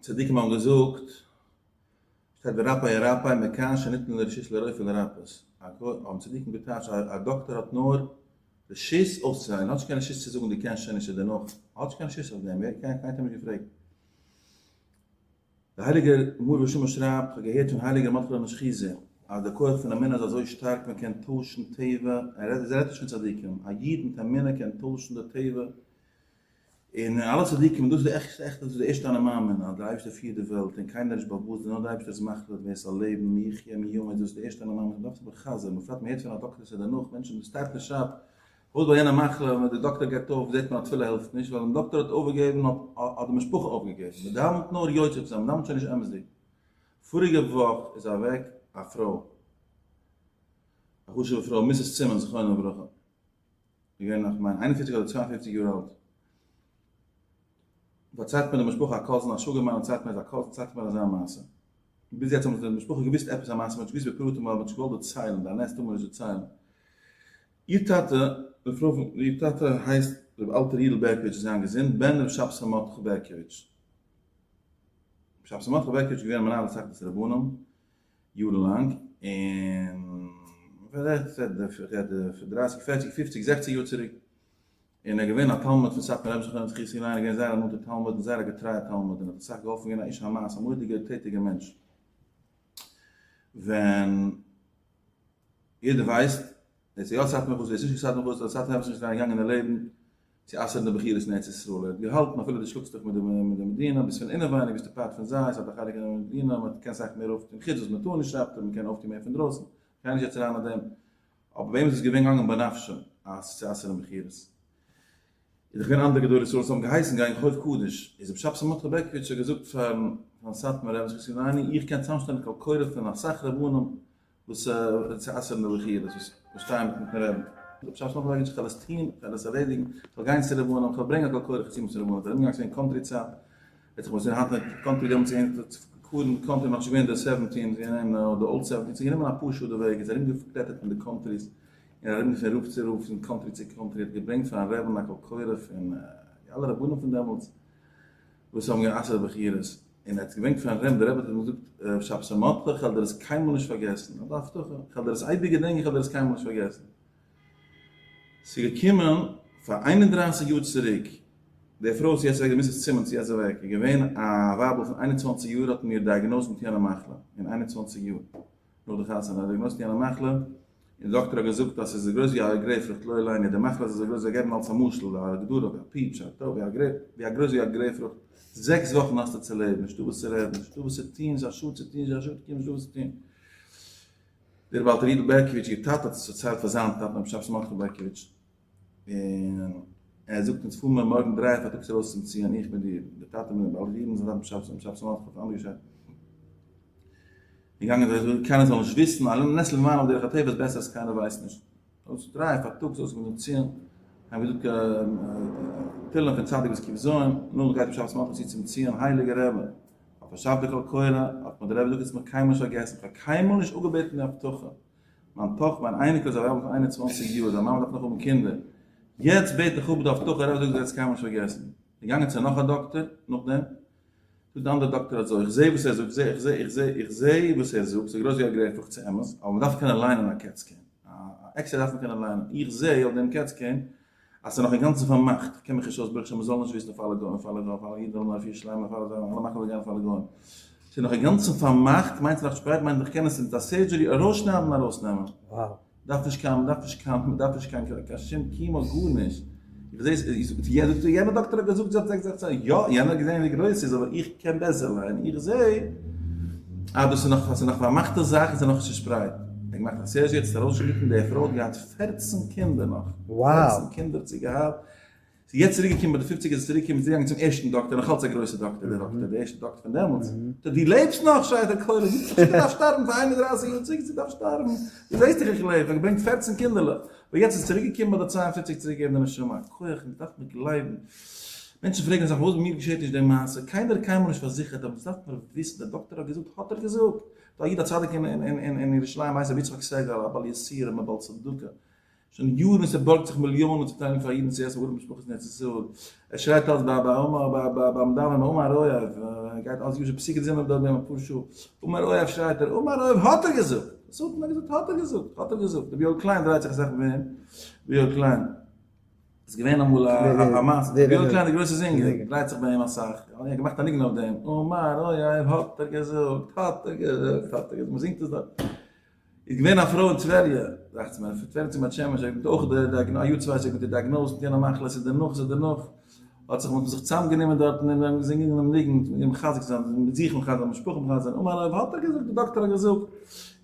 צדיקים האבן געזאגט, שטייט ורפא ירפא מכאן שניתן לרשות לרופא לרפאות, האבן צדיקים געטייטשט א דאקטער האט נאר רשות אויסצוהיילן, האט נישט קיין רשות צו זאגן דו קענסט שוין נישט און דערנאך, האט נישט קיין רשות אויף דעם, קיינער האט אים נישט געפרעגט. דער הייליגער מאור ושמש שרייבט, כ'האב געהערט פון הייליגער מרדכי נשכיזי, אז דער כח פון אמונה איז אזוי שטארק מען קען טוישן טבע, ער רעדט נישט פון צדיקים, א איד מיט אמונה קען טוישן די טבע, און אלע צדיקים, דאס איז די עכטע עכטע, דאס איז די ערשטע אני מאמין, אז דער אייבערשטער פירט די וועלט און קיינער איז נישט בעל הבית, נאר דער אייבערשטער איז מחליט ווער ס'זאל לעבן, מי יחיה מי ימות, דאס איז די ערשטע אני מאמין, מ'דארף עס אבער חזר'ן, בפרט מ'הערט פון א דאקטער ס'איז דערנאך, מענטשן דאס טייפט נישט אפ, וואס ביי יענע מחלה ווען די דאקטער געבט אויף זעט מען אז תפילה העלפט נישט, ווייל ווען דאקטער האט אויפגעגעבן האט האט די משפחה אויפגעגעבן, מ'דאווענט נאר יוצא צו זיין, מ'דאווענט שוין נישט אמת'דיג. פאריגע וואך איז אוועק א פרוי, א חשוב'ע פרוי, Mrs. צימער זכרונה לברכה, איז געווען איך מיין 41 אדער 52 יאר אלט, פארציילט מיר די משפחה א cousin א שוואגער מיינער ציילט מיר אז א cousin ציילט מיר אזא מעשה, ביז יעצט האבן די משפחה געוויסט עפעס א מעשה, מען האט נישט געוויסט בפרטים ווייל מען האט נישט געוואלט דערציילן, די נס טאר מען נישט דערציילן. איר טאטע, די פרוי פון איר טאטע הייסט רבי אלטער יודל בערקאוויטש זיין געזונט, בן רבי שבתי מרדכי בערקאוויטש. רבי שבתי מרדכי בערקאוויטש איז געווען א מנהל התאחדות הרבנים יארן לאנג, און רעדט פון דרייסיג פערציג פופציג זעכציג יאר צוריק, און ער איז געווען א תלמיד פון סאטמאר רבי זכרונו לברכה, ער איז געווען זייער א נאנטער תלמיד און זייער א געטרייער תלמיד און האט אסאך געהאלפן געווען א איש המעש א מורא'דיגער טעטיגער מענטש ווען יעדער ווייסט ווער ס'איז יא סאטמאר חסיד ווער ס'איז נישט סאטמאר חסיד אז סאטמאר רבי איז נישט אריין געגאנגען אין לעבן צו אסר'ן די בחירות אין ארץ ישראל ער האט געהאלטן אפילו דו שלאגסט דיך מיט די מדינה ביסט פון אינעווייניג ביסטו part פון זיי ס'האט א חלק אין די מדינה מען קען סאך מער אויפטון חוץ וואס מען טאר נישט שרייבט ער מען קען אויפטון מער פון דרויסן כ'גיי נישט יעצט אריין אין דעם אבער ביי אים איז עס געווען געגאנגען בנפשו אז צו אסר'ן בחירות. איז דאך געווען אנדערע גדולי ישראל וואס האבן געהייסן גיין חוב קדוש, איז רבי שבתי מרדכי בערקאוויטש האט געזאגט פארן פארן סאטמאר רב זכותו יגן עלינו איך קען צוזאמשטעלן קול קורא פון אסאך רבנים וואס צו אסר'ן די בחירות וואס שטייען מיט מיטן רעבן. רבי שבתי מרדכי בערקאוויטש איך וועל עס טוהן, איך וועל עס ערלעדיגן, איך וועל גיין צו רבנים, איך וועל ברענגען א קול קורא חתימות פון רבנים, איז ער ארומגעגאנגען צו קאנטרי צייט, ער האט זיך מוסר היינט אין קאנטרי דעמאלטס איז געווען קאנטרי נאכנישט געווען די seventeen איז געווען די old seventeen ס'איז גענומען אפאר שעה די וועג איז ארום געקלעטערט אין די countries און ארום פון רב צו רב פון קאנטרי צו קאנטרי האט געברענגט פארן רעבען א קול קורא פון די אלע רבנים פון דעמאלטס וואס האבן גע'אסר'ט בחירות און ער האט געברענגט פארן רעבען די רבי האט אים געזאגט שבתי מרדכי איך וועל דיר עס קיינמאל נישט פארגעסן אזא הבטחה איך וועל דיר עס אייביג געדענקען איך וועל דיר עס קיינמאל נישט פארגעסן. ס'איז געקומען פאר 31 יאר צוריק, די פרוי וואס איז יעצט אוועק, די Mrs. צימער איז יעצט אוועק, איז געווען א ווייבל פון 21 יאר, האט מען איר diagnosed מיט יענע מחלה, אין 21 יאר נאך די חתונה, diagnosed מיט יענע מחלה, און די דאקטער האט געזאגט אז ס'איז אזוי גרויס ווי א גרעיפפרוכט, לא עלינו, די מחלה איז אזוי גרויס, זיי געבן אלס א משל, א הגדרה, ווי א peach, א טוב, ווי א גרויס ווי א גרעיפפרוכט, זעקס וואכן האסטו צו לעבן, נישטא וואס צו רעדן, נישטא וואס צו טון, ס'איז א שאד צו טון, ס'איז א שאד צו קומען, נישטא וואס צו טון. דער רבי אלטער יודל בערקאוויטש איר טאטע האט עס פארציילט פאר זיין טאטן רבי שבתי מרדכי בערקאוויטש, און ער זאגט אונז פאר מיר מארגן דריי פארטאגס ארויס צום ציון איך מיט דיר, דער טאטע מיט דעם אלטער יודל און זיין טאטן רבי שבתי מרדכי האט אנדערש געשאט, געגאנגען זיי זאגן קיינער זאל נישט וויסן, א נס למעלה מדרך הטבע איז בעסער אז קיינער ווייסט נישט. אויס דריי פארטאגס אויס מיטן ציון, האבן געזאגט תהלים פון צדיק וואס קוק זוים, נאכדעם גייט רבי שבתי מרדכי צו צום ציון הייליגער רבי, האט פארשאפט די קול קורא, האט מיר דער רבי געזאגט האסט מיר קיינמאל נישט פארגעסן, איך האב קיינמאל נישט אפגעבעטן די הבטחה, מיין טאכט מיין אייניקל איז א ווייבל פון 21 יאר, זיין מאמע דארף נאך האבן קינדער, יעצט בעט איך אפ די הבטחה, דער רבי זאגט זאלסט קיינמאל נישט פארגעסן, געגאנגען צו נאך א דאקטער נאכדעם, זאגט די אנדערע דאקטער אזוי, איך זעה וואס ער זאגט, איך זעה, איך זעה, איך זעה וואס ער זאגט, ס'איז גרויס ווי א גרעיפפרוכט ס'איז אמת, אבער מ'דארף קענען ליינען א CAT scan, א x-ray דארף מען קענען ליינען, איך זעה אויף דעם CAT scan אז ס'איז נאך אינגאנצן פארמאכט, איך קען מיך נישט אויס ברוך השם מ'זאל נישט וויסן אויף אלע גוים, אויף אלע גוים, אויף אלע אידן זאלן אויף ירושלים, אויף אלע זאלן, אלע מאכן זאל גיין אויף אלע גוים, ס'איז נאך אינגאנצן פארמאכט, מיינט ס'איז נאך שפרייט, מיינט איך קען עס מיט א surgery ארויסשניידן און ארויסנעמען. דארף נישט קיין, מ'דארף נישט קיין, מ'דארף נישט קיין קיין שום chemo גארנישט. איך זע עס, יענער יענער דאקטער האט געזאגט זאגט זאגט זאגט יא, יענער האט געזען ווי גרויס ס'איז אבער איך קען בעסער ליינען, איך זע אז דאס איז נאך ס'איז נאך פארמאכטע זאך און ס'איז נאכנישט צושפרייט. ער האט געמאכט א surgery האט עס ארויסגעשניטן, די פרוי האט געהאט 14 קינדער נאך, 14 קינדער האט זי געהאט, ס'איז יעצט צוריק געקומען ביי די פופציגער איז צוריק געקומען צוריק געגאנגען צום ערשטן דאקטער נאך אלץ א גרויסע דאקטער דער דאקטער דער ערשטער דאקטער פון דעמאלטס זאגט ער דו לעבסט נאך שרייט ער קולות דו האסט געדארפט שטארבן פאר 31 יאר צוריק דו דארפסט שטארבן דו זעסט דאך איך לעב איך האב געברענגט 14 קינדערלעך אבער יעצט איז צוריק געקומען ביי די 52 צוריק געבן די נשמה א כח מען דארף מיר גלייבן מענטשן פרעגן זיך פארוואס מיר געשעט נישט די מעשה קיינער האט קיינמאל נישט פארזיכערט אבער דאס דארף מען וויסן דער דאקטער האט געזאגט האט ער געזאגט דא א איד א צדיק אין ירושלים הייסט רבי יצחק סגל א בעל יסורים א בעל צדקה. שוין יארן וואס ער בארגט זיך מיליאנען צו טיילן פאר אידן צו עסן ארעמע משפחות אין ארץ ישראל, ער שרייט אלץ ביי ביי ביי ביים דאווענען אמר אוהב, ער גייט אלץ יאר פסוקי דזמרה דארט ביי אים אפאר שעה, אמר אוהב שרייט ער, אמר אוהב האט ער געזאגט! וואס האט מען געזאגט? האט ער געזאגט! האט ער געזאגט! רבי יואל קליין דרייט זיך אסאך ביי אים, רבי יואל קליין. איז געווען אמאל א מעשה, רבי יואל קליין דער גרויסער זינגער, דרייט זיך ביי אים אסאך, ער האט געמאכט א ניגון אויף דעם, אמר אוהב האט ער געזאגט, האט ער געזאגט, האט ער געזאגט, מען זינגט עס דארט. איז געווען א פרוי אין טבריה, דאכט זיך מיר, פון טבריה צו בית שמש, האט אויך די א יאר צוויי צוריק מיט איר diagnosed מיט יענע מחלה, ס'איז דערנאך, ס'איז דערנאך, האט זיך מ'האט זיך צוזאם גענומען דארטן און מ'האט געזינגען דעם ניגון, מיט אים מחזק זיין, מיט זיך מחזק זיין, משפחה מחזק זיין, אמר אוהב האט ער געזאגט, די דאקטער האט געזאגט, און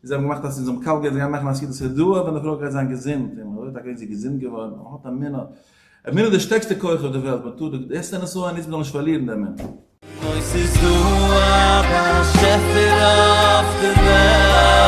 זיי האבן געמאכט א זיי האבן קאלט געהערט זיי גייען מאכן א סעודת הודאה ווען די פרוי גייט זיין געזונט, און אזוי טאקע איז זי געזונט געווארן, מען האט אמונה, אמונה איז די שטערקסטע כח אויף די וועלט, מען טאר די גרעסטע נסיון איז מען זאל נישט פארלירן די אמונה. אוי ס'איז דא א באשעפער אויף די וועלט.